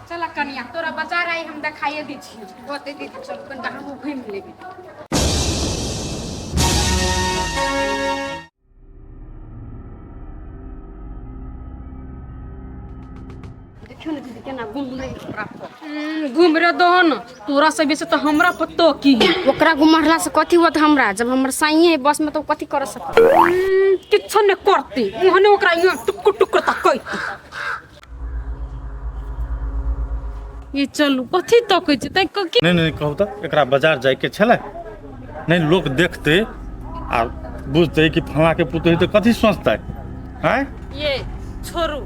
चल कनिया तोरा बाजार आई हम देखाइए दै छियौ ओते दीदी चल कनिका हमहूँ घुमि लेबै। देखियौ ने दीदी केना घुमरै ओकरा पर। घुमरे दहो न तोरा से बेसी तऽ हमरा पतो की है। ओकरा गुमरला से कथी होत हमरा, जब हमर साइए है बस में तो कथी कर सकत? किछो ने करते ओहने ओकरा इहाँ टुकुर टुकुर तकैत। ये चलू कथी तकै छै तै की? नहि नहि कहू तऽ एकरा बाजार जाइके छलै नहि, लोक देखतै आ बुझतै कि फलाँके पुतोहु तऽ कथी सोचतै आँय? ये छोड़ू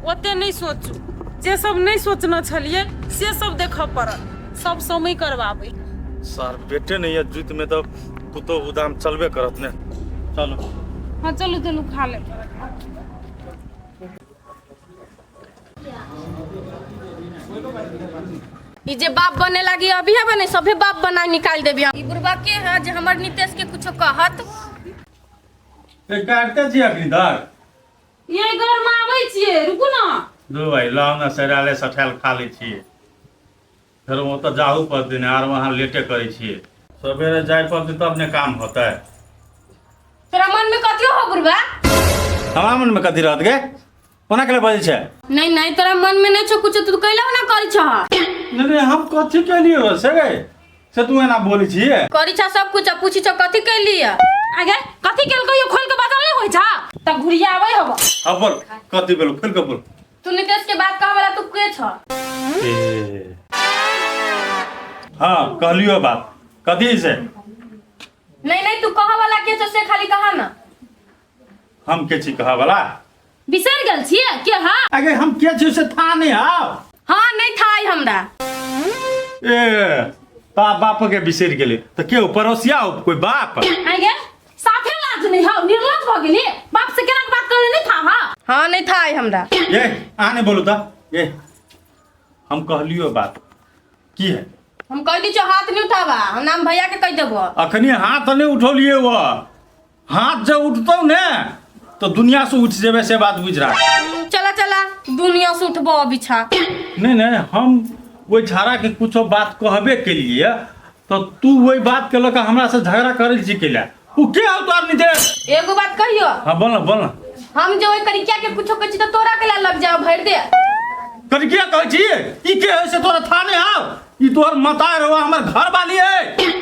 ओते नहि सोचू, जे सब नहि सोचने छलियै से सब देखऽ पड़ल, सब समय करबाबै। सर बेटे नहि यऽ जुतिमे तऽ पुतोहु उदाम चलबे करत ने। चलू। हाँ चलू चलू खा ले। ई जे बाप बने लागी अभी है बने सभे बाप बना निकाल देबी। ई बुढ़बा के है जे हमर नितेश के कुछो कहत? ए काटते छी अखनी तक? ये घर में आबै छियै, रुकू ना। दू भाई लाउ ने सराले सठायल खा लै छियै, फेर ओतऽ जाहू पड़तै ने, आर वहाँ लेटे करै छियै। सवेरे जाय पड़तै तब ने काम होतै। तोरा मन में कथी हो बुढ़बा? हमरा मन में कथी रहत गे, ओना के बजै छै? नहीं नहीं तोरा मन में नहीं छौ कुछ, तू कैला ओना करै छह? नहीं नहीं हम कथी केलियै से गे, से तू एना बोलै छियै? करै छह सब कुछ आ पूछी छह कथी कैलियै? आगे कथी केलकै यो खोल के बाजल नहीं होय छा त घुरियाबै हब। अब बोल कथी बोल, खोल के बोल। तू नितेश के बात कहऽ वाला तू के छ? ए हाँ कहलियो बात कथी से? नहीं नहीं तू कहऽ वाला के छ से खाली कहा ना। हम के छी कहऽ वाला? बिसरि गेल छियै के? हाँ आगे हम के छी से था नहीं आओ। हाँ नहीं था आई हमरा। ए ता बाप के बिसरि गेलै तऽ के हो पड़ोसिया हो कोई बाप? आगे साफे लाज नहीं हौ, निर्लज भऽ गेली, बाप से केना बात करे नहीं था? हाँ हाँ नहीं था आई हमरा। ए अहाँ नहीं बोलू तऽ। ए हम कहलियो बात की है? हम कहली छौ हाथ नहीं उठावा, हम नाम भैया के कह देबो। अखनी हाथ नहीं उठौलिए वो, हाथ जब उठतौ ने तो दुनिया से उठ जेबे से बात बुझ रहा। चला चला दुनिया से उठबो अभी छा। नहीं नहीं हम ओहि झाड़ा के कुछो बात कहबे के लिए तो तू वही बात के लऽ कऽ हमरा से झगड़ा करै छी केला? उ के हौ तोहर नितेश? एगो बात कहियो। हाँ बोल ना बोल ना। हम जे ओहि करिकिया के कुछो कहै छी तऽ तोरा केला लग जाओ भरि दे। करिकिया कहै छी? ई के है से तोरा था नहीं हौ? ई तोहर मतार हो, हमर घर वाली है।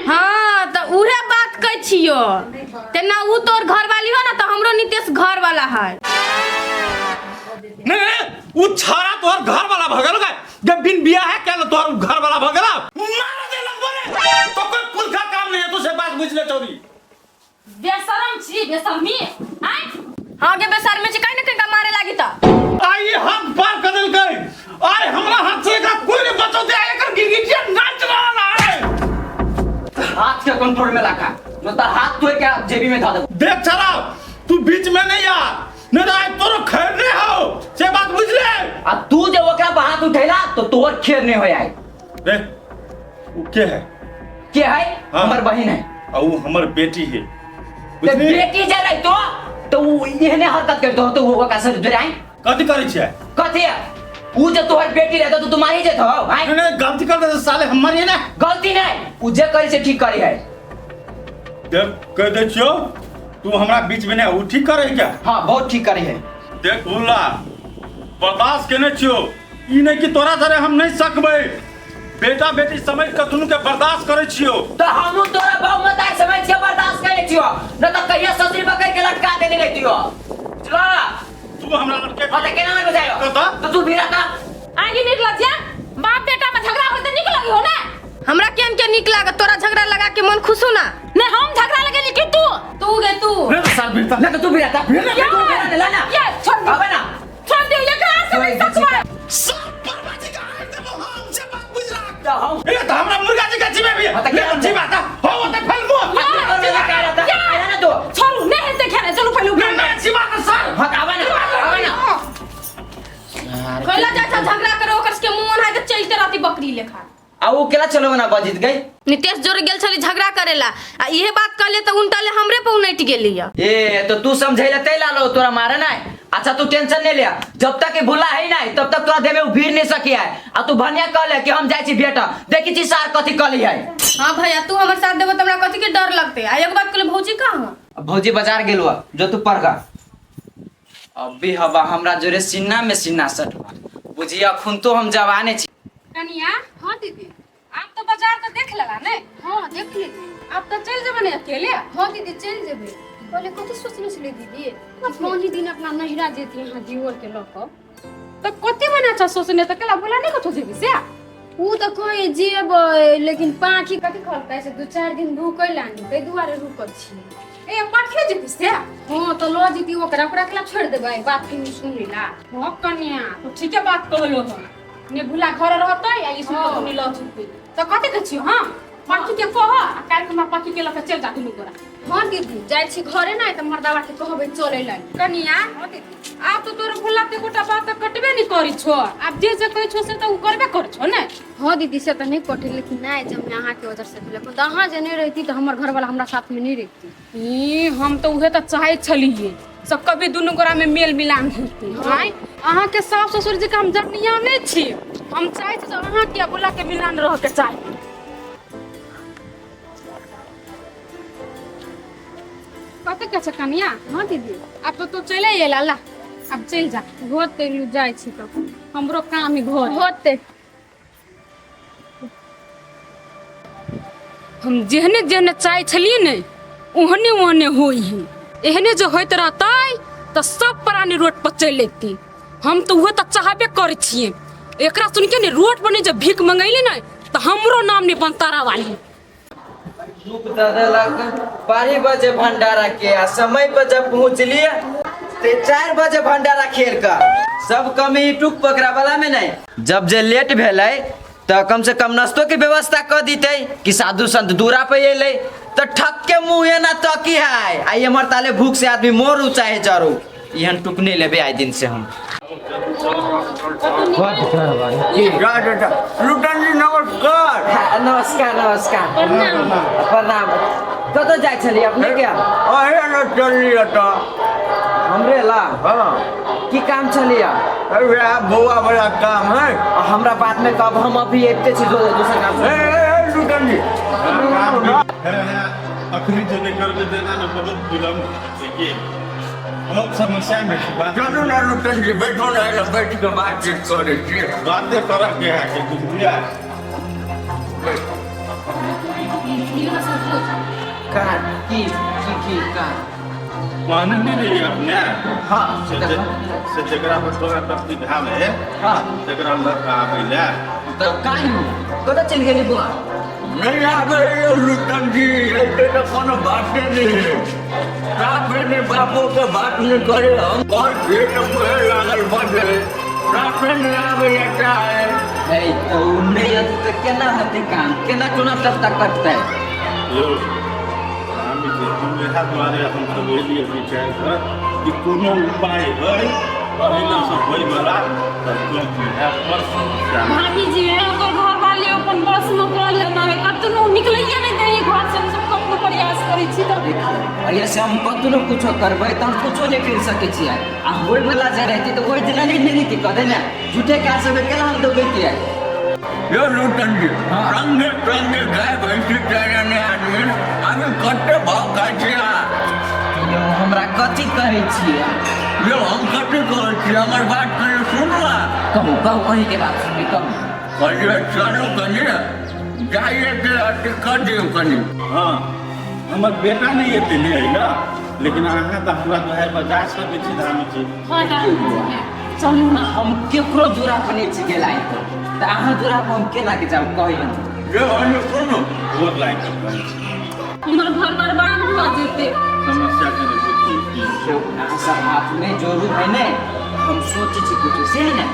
हाँ तऽ उहे बात कहै छियो, तेना उ तोर घर वाली हो ना तऽ हमरो नितेश घर वाला है। नहीं नहीं उ छाड़ा तोहर घर वाला भगल गए जब बिन बियाह केल तोहर घर वाला भगल मार दे लगबो रे तो कोई पुरखा काम नहीं है, तू से बात बुझ ले चौरी। बेशरम छी बेशर्मी आय। हाँ गे बेशर्मी छी, कहीं ना कहीं मारे लागी त। आई हाथ पार कर देलकै, आई हमरा हाथ से एकरा कोई नहीं बचौते, आई एकर गिरगिटिया नाच रहल है। हाथ के कंट्रोल में रखा न तो हाथ तोड़ के जेबी में धर देबो। देख छड़ा तू बीच में नहीं आ, नहीं तो आई तोरो खैर नहीं हो से बात बुझ ले। आ तू जब ओकरा पर हाथ उठेला तो तोर खेर नहीं हो आई। रे उ के है? के है? हाँ। हमर बहिन है। आ उ हमर बेटी है। ते बुझली? बेटी जे रही तो उ एहने हरकत करतो तो उ ओकरा से डराई। कथी करै छियै? कथी है? उ जे तोहर बेटी रहतो तो तू मारी जेतो भाई। नहीं नहीं गलती कर दे साले हमर ये ना। गलती नहीं, उ जे करी से ठीक करी है। देख कह दे छियो तू हमरा बीच में नहीं, उ ठीक करे क्या? हाँ बहुत ठीक करी है। देख भूला बर्दाश्त केने छियो, ई नहीं कि तोरा धरे हम नहीं सकबै, बेटा बेटी समझ के दुनू के बर्दाश्त करै छियो। तो हमहू तोरा बाप मताई समझ के बर्दाश्त करे छियो, न तो कहिया ससुरी पकड़ के लटका देने रहतियो। बुझला? तू हमरा लटके हाँ तो केना नहीं बजायो? कता? तो तू भी रहता। आगे निकल जा, बाप बेटा में झगड़ा होय त निक लगी हो ना? हमरा केहन के निक लागत तोरा झगड़ा लगा के मन खुश हो ना? नहीं हम झगड़ा लगेली कि तू? तू गे तू। नहीं तो साल बिरता। ना तो तू भी रहता। भी रहता। तू भी रहता, ला ना। ये छोड़ दे। आवे ना। छोड़ दे, ये कहाँ से नहीं सकवा? सब बर्बादी का आड़ देबो हम से बात बुझ रहा। तो हम ए तो हमरा मुर्गा जी का जीवे भी। हाँ तो ले क्या तो जीवा था। हो वो तो फल मुंह। हाँ तो क्या रहता? आया ना तू। छोड़ू, नहीं हेतै खेनाइ, चलू पहिले नहीं नहीं जीवा था सर। हाँ तो आवे ना, आवे ना। कैला जा झगड़ा करो ओकर के मुंह ओनाहिते चलते रहती बकरी लेखा। आ उ केला चलो ना बजित गई। नितेश जोरे गेल छली झगड़ा करेला आ इहे बात कहले त उनटा ले हमरे पर उनट गेली है। ए तो तू समझैला तै लालो तोरा मारे ना। अच्छा तू टेंशन नहीं लिया, जब तक ये भुला है ना तब तक तोरा देह में उ भीड़ नहीं सकी है। आ तू भनिया कहले कि हम जाइ छी भेट, देखी छी सार कथी कहली है। हां भैया तू हमर साथ देबो त हमरा कथी के डर लगते। आ एक बात कहले भौजी कहाँ? भौजी बाजार गेलुआ, जो तू पढ़गा। अभी हवा हमरा जोरे सीना में सीना सटवा बुझिया, अखुन तो हम जवाने छी। कनिया। हां दीदी। आप तो बाजार तो देख लगा ने? हां देख ले। आप तो चल जेबे ने अकेले? हां दीदी चल जेबे। पहले कथी सोचने छले दीदी कि कौन ही दिन अपना नहिरा जेती यहाँ जीवर के लऽ कऽ। तो कथी बना छ सोचने त केला बोला नहीं कथो जेबी से? उ त कहे जेबै लेकिन पाखी कथी कहलकै से 2-4 दिन रुकै लानी, ताहि दुआरे रुकल छी। ए पाखी जेबी से? हां त लऽ जेती ओकरा, ओकरा केला छोड़ि देबै बात फिर सुनै ला। हां कन्या तो ठीके बात कहलो हन, ने भुला घर रहतै आ ई सुन हाँ। के लऽ जेतै त कथी कहै छियौ। हां पाखी के कह आ काल्हि हमरा पाखी के लऽ के चल जा दुनू गोरा। हां दीदी जाइ छी घरे ना त मर्दावा के कहबै चलै ला। कनिया आब तो तोर भुला ते गोटा बात त कटबे नहीं करी छो, आब जे जे कहै छो से त उ करबे कर छो ने। हां दीदी से त नहीं कटे, लेकिन नहीं जब मैं अहाँ के वजह से भेल, त अहाँ जे नहीं रहती त हमर घरवाला हमरा साथ में नहीं रहती। ई हम त उहे त चाहै छलिए सब कभी दुनू गोरा में मेल मिलान होते। आय अहाँ के सास ससुर जी के हम जनिया नहीं छी, हम चाहै छी अहाँ के भुला के मिलान रह के चाही। कते के छै कनिया? हां दीदी। अब तो तू चले अयला ला, अब चल जा। होते लू जाइ छी त हमरो काम ही घर होते। हम जेहने जेहने चाहै छलिए ने ओहने ओहने होई है। एहने जो होइत रहतै त सब प्राणी रोड पर चलि अयती। हम तो उहे त चाहबे करै छियै। एकरा सुन के ने रोड पर ने जे भीख मंगैले ने त हमरो नाम ने बनतारा वाली। धूप दऽ देलक 12 बजे भंडारा के, आ समय पर जब पहुँचलिए ते 4 बजे भंडारा खेल का सब कमी टूक पकड़ा वाला में नहीं। जब जे लेट भेलै त कम से कम नाश्तो के व्यवस्था कर दीते कि साधु संत दूरा पे अयलै त ठक के मुँह ना तकी है। आ हमर ताले भूख से आदमी मोरू चाहे जरू, एहन टूक नहीं लेबे आइ दिन से हम। नमस्कार। नमस्कार नमस्कार। प्रणाम। कतऽ जाइ छलियै अपने के? अहे न चललियै तऽ। हमरे ला? हाँ। की काम छलियै? वएह बौआ वाला काम है। हमरा बात में कब हम अभी अबिते छी दोसर काम। लुटन जी अखनी जो नहीं करबे देना ना बहुत विलम्ब देखिए बहुत समस्या में छी। बात चलू ना लुटन जी बैठो ना, बैठ के बातचीत करै छी। बातें करऽ के है के बुझलियै? का की की की का कहने नहीं रही अपने? हाँ। से जकरा पर तोरा तकलीफ भेल है, हाँ, तकरा लऽ कऽ आबै लए। तऽ काहे कतऽ चलि गेली बौआ? नहीं आबै लुटन जी, एते तऽ कोनो बाते नहीं है। साफे नहीं बापो के बात नहीं करे, हम घर भेट मुहे लागल बजे साफे नहीं आबै चाहे। है तऽ उ नहि अथी तऽ केना हेतै काम, केना टोना टपटा कटतै? यौ हम जे हम इएह दुआरे हम सब एलियै विचार कऽ कि कोनो उपाय है एहिना सब होइवला तऽ इएह पर समस्या। भाभी जी ओकर घर वाले अपन बस में कऽ लेना है, कतनो निकलैये नहि दै घर से, हम सब कतनो प्रयास करै छी तऽ। देखियौ से हम कतनो कुछो करबै तऽ हम कुछो नहि करि सकै छियै। आ होइवला जे रहतै तऽ ओहि दिना नहि रहितै कऽ ने झूठे काज सब केना हम दौड़ैतियै? यो लुटन जी संगे संगे गाय भैंसी चराने आदमी अभी कते भाव खाइ छियै? यौ हमरा कथी कहै छियै? यौ हम कथी कहै छियै, हमर बात कनि सुनू। कहू कहू अहीँके बात सुनबै, कहू। कहलियै चलू कनि जाइए के अथी कऽ दियौ कनि। हाँ हमर बेटा नहीं एते नहि है ना, लेकिन अहाँ तऽ हमरा दुआरि पर जा सकै छी धामी जी। चलू ना। हम केकरो दूरा पर नहि छी गेल आइ तक, तऽ अहाँ दूरा पर हम केना के जाउ कहियौ? यौ हनी सुनू। गोर लागि कऽ कहै छी। हमर घर बर्बाद भऽ जेतै। समस्या कनि बुझियौ। अहाँ सब हाथ नहि जोड़ू है ने, हम सोचै छी कुछो से है ने।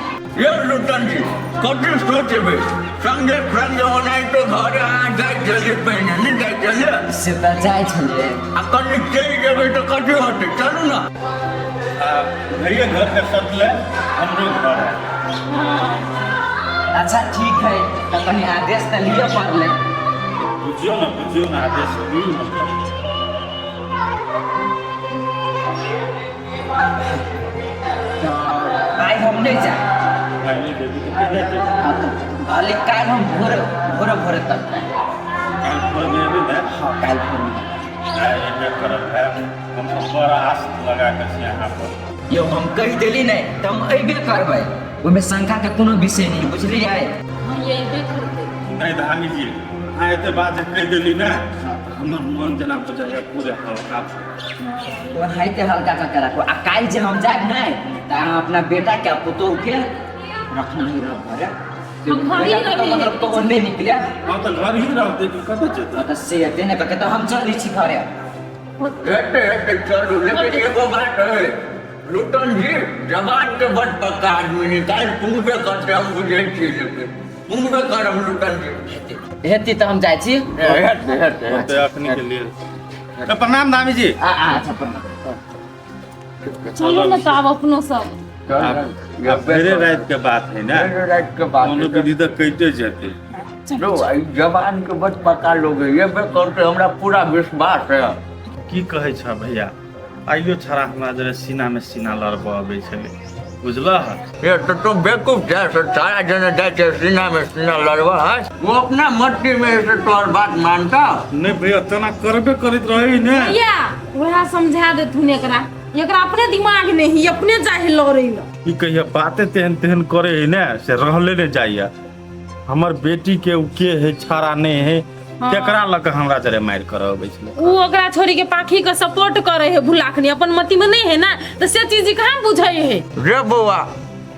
यौ लुटन जी कथी सोचबै, संगे संगे ओनाहितो घर अहाँ जाइ छलियै पहिने, नहि जाइ छलियै? से तऽ जाइ छलियै। आ कनि चलि जेबै तऽ कथी होतै? चलू ना। भैया घर के सटले हमरो घर है। अच्छा ठीक है, तऽ कनि आदेश तऽ लिअ पड़लै। बुझियौ ने, बुझियौ ने, आदेश लियौ ने। तऽ आइ हम नहि जायब। आइ नहि जेबही तऽ कहिया जेबही? हँ, तऽ कहली काल्हि हम भोरे भोरे भोरे तक जायब। काल्हि भोरमे एबै ने? हँ, काल्हि भोरमे। आइ एबे करब भाय, हमसब बड़ आस लगा कऽ छी अहाँ पर। यौ, हम कहि देली नहि तऽ हम अयबे करबै, ओहिमे शंकाके कोनो विषय नहि, बुझलियै? हँ, ये अयबे करतै। नहि धामी जी, अहाँ एते बात जे कहि देली ने, तऽ हमर मन जेना बुझाइया पूरे हल्का। ओनाहिते हल्का कऽ के राखू। आ काल्हि जे हम जायब नहि तऽ अहाँ अपना बेटाके आ पुतोहुके रखना ही रहब घरे। हम घर ही बेटा पुतोह रहबै। मतलब कतहु नहि निकले। हम तऽ घर ही रहतै कि कतऽ जेतै? तऽ से हेतै ने तऽ हम चलै छी घरे। हेतै हेतै, चलू। लेकिन एगो बात है लुटन जी, जवान के बड पक्का आदमी नहीं, काल्हि पुंगबे करतै, हम बुझै छी, लेकिन पुंगबे करब लुटन जी। हेतै तऽ हम जाइ छी। हेतै हेतै। हेतै अखनी के लिए तऽ प्रणाम धामी जी। आ आ, अच्छा, प्रणाम। चलू ने तऽ आब अपनो सब। आब फेरे राति के बात है ने? फेरे राति के बात। कोनो विधि तऽ कटिए जेतै। जो ई जवान के बड पक्का लोग है, ये बे करते, हमरा पूरा विश्वास है। की कहै छह भैया, आइयो छड़ा हमरा जरे सीना में सीना लड़बऽ अबै छलै, बुझलह? ये तो तू बेवकूफ है, से सारा जने जाए छे सीना में सीना लड़वा है, वो अपना मट्टी में से तोहर बात मानता? नहि भैया, तेना करबे करैत रहै ने। भैया, वएह समझा देथुन एकरा, एकरा अपने दिमाग नहीं है, अपने जाहे लड़ै लए। की कहिए, बाते तेहन तेहन करे है ने से रहले नहि जाइए। हमर बेटी के उ के है, छाड़ा नहि है, केकरा लऽ कऽ हमरा जरे मारि करऽ अबै छलै? उ ओकरा छोड़ी के पाखी के सपोर्ट करे है भुलाखनी, अपन मति में नहीं है ना, तो से चीज कहाँ बुझे है। रे बौआ,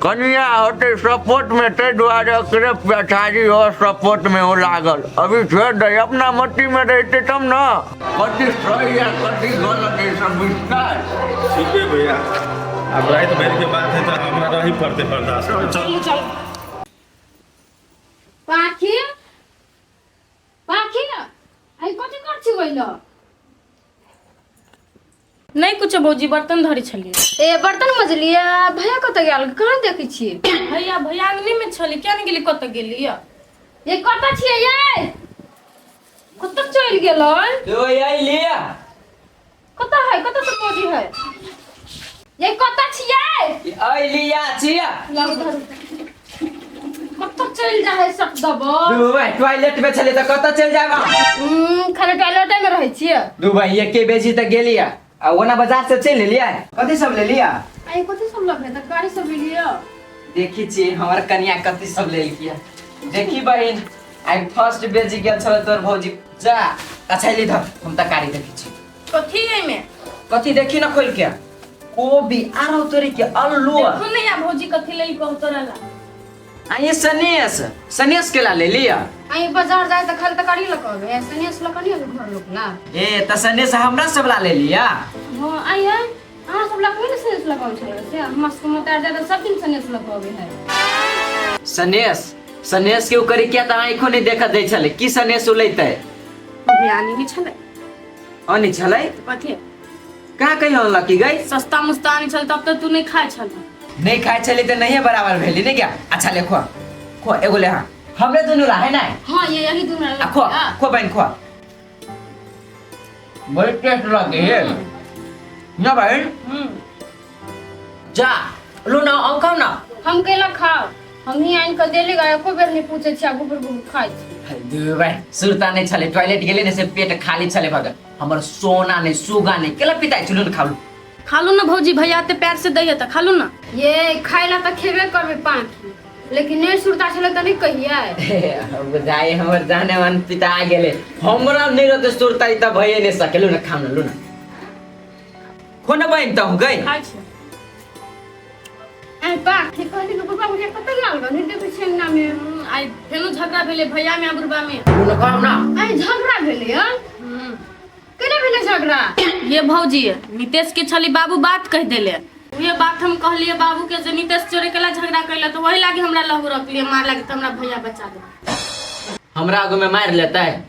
कनिया होते सपोर्ट में, ताहि दुआरे ओकरे पछाड़ी हो सपोर्ट में हो लागल। अभी छोड़ दे, अपना मट्टी में रहते तब न कथी सही है कथी गलत है सब बुझता है। ठीके भैया, आब राति भरि के बात है तऽ हमरा रही पड़तै बर्दाश्त। चल चल। पाखी, पाखी, आई कथी कर छी गइल? नहीं कुछो भौजी, बर्तन धरे छलियै। ए, बर्तन मजलियै? भैया कतऽ गेल? कहाँ देखै छियै? भैया, भैया अंगने में छलै, किया नहीं गेली, कतऽ गेली? ये कतऽ छियै ये? कतऽ चलि गेलै? यो अइलिया। कतऽ है? कतऽ से भौजी है? ये कतऽ छियै? अइलिया छिया। लाउ धरू। कतऽ चलि जा है सब दबो? दू भाई टॉयलेट में छले तऽ कतऽ चलि जायब? खाली टॉयलेटे में रहै छियै। दू भाई एके बेजी तऽ गेलिया आ ओना बाजार से चलि लेलिया, कथी सब लेलिया? आई कथी सब लगै तऽ गाड़ी सब लेलियै। देखी छी हमर कनिया कथी सब लेलकिया। देखी बहिन, आई फर्स्ट बेजी गेल छल तोर भौजी। जा अच्छा ली धर, हम तरकारी देखी छी। कथी एहिमे? कथी देखी न खोल के, कोबी आरो तोरी के आलू। देखू ने या भौजी कथी लेल कहतो रहला। आ ये सनेस, सनेस केला ले लिया? आई बाजार जाए तऽ खाली तरकारी लऽ कऽ अबै, सनेस लऽ कऽ नहि अबै घर लोक ला। ए तऽ सनेस हमरा सब ला ले लिया। हँ, आई है अहाँ सब लऽ कऽ ने सनेस लऽ कऽ अबै छलै से, हमरा सबके मोतार जाए तऽ सब दिन सनेस लऽ कऽ अबै है। सनेस, सनेस के उ करी किया तऽ आँखो नहि देखऽ दै छलै, की सनेस उ लेतै? अभी आनी छलै। अनी छलै? कथी? कहाँ कहीं अनलक की गई? सस्ता मुस्ता आनी छल तब तऽ तू नहीं खाइ छल। नहीं खाइ छलै तऽ नहिए बराबर भेली नहीं क्या? अच्छा ले खो खो, एगो ले। हाँ, हमरे दुनू ला है ना? हाँ, ये यही दुनू ला। आ खो खो बहन खो। बड़ी टेस्ट लगे है ना बहन? जा लो ना, आउ खाओ ना। हम केला खाओ, हम ही आनि कऽ देली गा, एको बेर नहीं पूछै छी आ गुबुर गुबुर खाइ छी। दू भाई सुरता नहीं छले, टॉयलेट गेले ने से पेट खाली छले भगत, हमर सोना नहीं सुगा नहीं केला पिताई चलू ने खालू। खालू ना भौजी, भैया ते प्यार से दैया तऽ खालू ना। ये खाइ ला तऽ खेबे करबै पाँखी, लेकिन नहीं सुरता छलै तऽ नहीं कहियै। बुझाइ हमर जाने मन पिता गेले, हमरा नहीं रहते सुरता ई तऽ भइए नहीं सके। लू ना खाऊ ना, लू ना खो ना बहन तहु गई। खाइ छी। आइ पाखी कहली कि बुढ़बा बुढ़िया कतऽ गेल ग? नहीं देखै छियै अंगना में। आइ फेनो झगड़ा भेलै भैया में आ बुढ़बा में। लू ना खाऊ ना। आइ झगड़ा भेलै हन? केना भेलै झगड़ा? ये भौजी, नितेश के छली बाबू बात कह देले, उहे बात हम कहलिए बाबू के जे नितेश चोरे केला झगड़ा कैला, तो वही लागी हमरा लहू रखलिए मार लागी, तो हमरा भैया बचा दे। हमरा आगू में मार लेता है,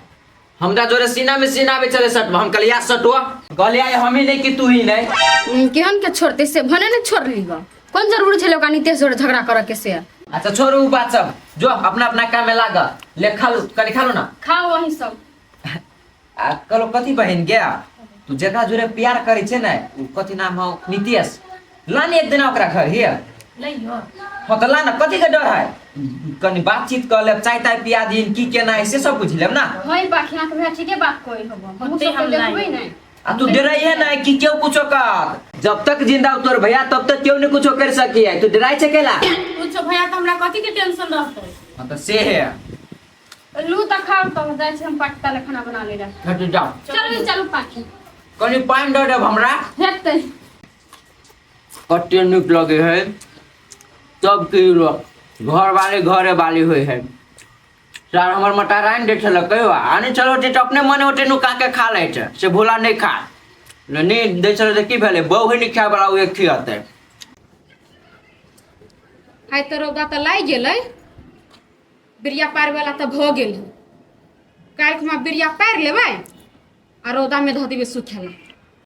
हमरा जोरे सीना में सीना आबे चले सटवा, हम कहलिए सटवा, कहलिए आइ हम ही नहीं कि तू ही नहीं। केहन के छोड़ते से भने ने छोड़ ली ग, कोन जरूरी छलै ओकरा नितेश जोरे झगड़ा करऽ के से? अच्छा छोड़ू उ बात सब, जो अपना अपना काम में लाग। ले खा लू, कनी खा लू ना। खाओ वही सब। आ कहलो कथी बहिन गया, तू जकरा जोरे प्यार करै छै ने, उ कथी नाम हौ, नीतीश, ला ने एक दिन ओकरा घर हिया। लइयो। हाँ तऽ ला ना, कथी के डर है? कनी बातचीत कर लेब, चाय ताय पिया दिन, की केना है से सब बुझि लेब ना। हई बाकी अहाँके भैया ठीके बात कहै हब, हमहूँ ओते सब हम देखबै लाइ। ने। आ तू डराई है ना कि केओ कुछो कर? जब तक जिंदा हो तोर भैया तब तक केओ नहीं कुछो कर सकी है। तू डराई छै केला? कुछो भैया तऽ हमरा कथी के टेंशन रहतै? हाँ तऽ से है। लू तऽ खाउ, तब जाइ छी हम पाटता ले खाना बना ले। हट जाओ। चलू चलू पाकी। कनी पानि दऽ देब हमरा। हेतै। कते नीक लगे है तब की लोक घर वाले घरे वाली होइ है। सर हमर मटा रानि दै छलै कहियो आनै छलै ओते तऽ अपने मने ओते नुका के खा लै छै, से भोला नहि खा नहि दै छलै तऽ की भेलै, बहु है नहि खाय वाला, ओ खियतै। आइ तऽ रौदा तऽ लागि गेलै, बिरिया पारवला तऽ भऽ गेल है। काल्हि खुमा बिरिया पारि लेबै आ रौदामे धऽ देबै सुखेला।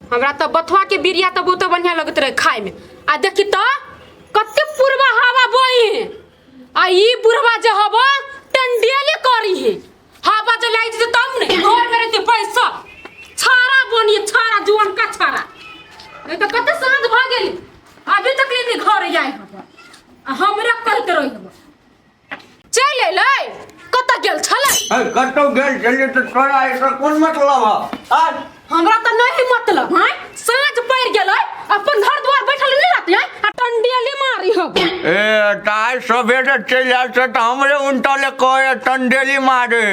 हमरा तऽ बथुआ के बिरिया तऽ बहुते बढ़िया लगैत रहे खायमे, आ देखी तऽ कते पुरबा हवा बही है, आ ई बुढ़वा जे हवा टंडेले करी है, हवा जे लागि जेतै तब ने घर में रहते पैसा छाड़ा बनी छाड़ा जुआन का छाड़ा। नहीं तऽ कते साँझ भऽ गेल, अभी तक ले घर आइ हवा आ हमरा कहैत रही हवा चलि एलै, कतऽ गेल छलै? अरे कतौ गेल छलियै तऽ तोरा एहिसँ कोन मतलब हौ? आय हमरा तऽ नहीं मतलब है, साँझ पड़ि गेलै, अपन घर द्वार बैठल नहीं रहते हैं आ टंडियली मारी हो। ए तऽ आइ सबेरे चलि आयल छै तऽ हमरे उनटा ले कहै टंडेली मारे।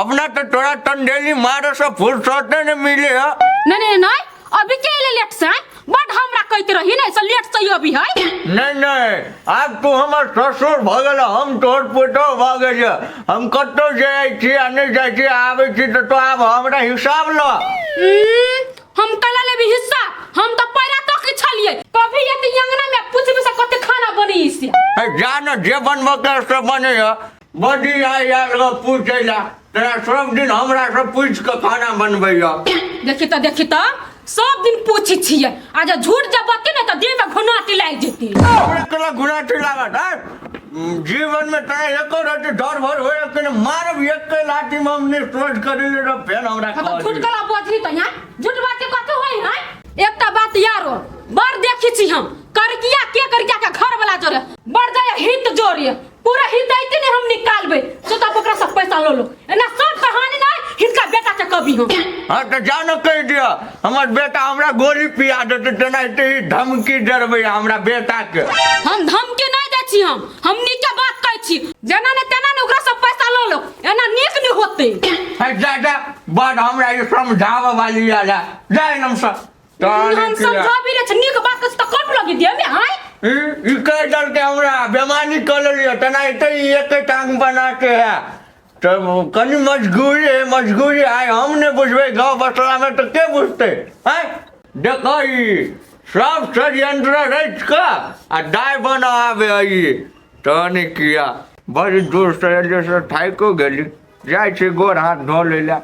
अपना तऽ तोरा टंडेली मारे से फुर्सते नहि मिले है। नहीं नहीं नहीं, अभी के एले लेट से बड हमरा कहते रही ने से लेट से अभी है। नहीं नहीं, आब तू हमर ससुर भऽ गेल, हम तोहर पुतोह भऽ गेल। हम कतौ जाइ छी आ नहि जाइ छी, आबै छी तऽ तो आब हमरा हिसाब ल। हम कला लेबी हिस्सा? हम तऽ पैरा तक छलिए, कभी ये तऽ अंगना में पूछबी से कते खाना बनी से। ए, जा न, जे बनबऽ के से बने। बड़ी आइ आयल गो पूछै ला, तोरा सब दिन हमरा से पूछि कऽ खाना बनबैया। देखी तऽ देखी तऽ सब दिन पूछी छियै, आ जे झूठ जब बती ने तऽ देह में घुनाटी लागि जेती। हमरा केना घुनाटी लागत? आय जीवन में तोरा एको रति डर भर होय कि नहि? मारब एक लाठी में हम नहीं सोच करी ले फेर हमरा हम तऽ झूठ कहली। कला बजली तऽ यहाँ झूठ बात के कथी होई है? एकटा बात यारो बड़ देखी छी हम, करकिया के करकिया के घर वाला जोरे बड़ जाय हित जोरे पूरा हित ऐते ने हम निकालबे, तो तब ओकरा सब पैसा लो लो एना सब कहानी ना हिनका बेटा के कभी हम। हाँ तऽ जा न कहि दिअ, हमर बेटा हमरा गोली पिया देतै, तेनाहिते ही धमकी देबै हमरा बेटा के। हम धमकी नहीं दै छी, हम नीके बात कहै छी, जेना ने तेना ने ओकरा सब पैसा लो लो, एना नीक नहीं होते। है जा जा, बड़ हमरा ई समझाबऽ वाली आयल है, जा हम सब हम समझाबी रे, नीक बात कहै छी तऽ कट लगी दिए में आय। ई कहि देलकै हमरा बेमानी कऽ लेलियै, तेनाहिते ई एके टांग बना के है तऽ कनि मजबूरी है, मजबूरी आइ हम नहि बुझबै गाँव बसलामे तऽ के बुझतै? आँय देखऽ, ई सब षड्यंत्र रचि कऽ आ दाय बनाबे ई तऽ नहि किया। बड़ी दूर से एलियै से थाकिओ गेली, जाइ छी गोर हाथ धो लै लए।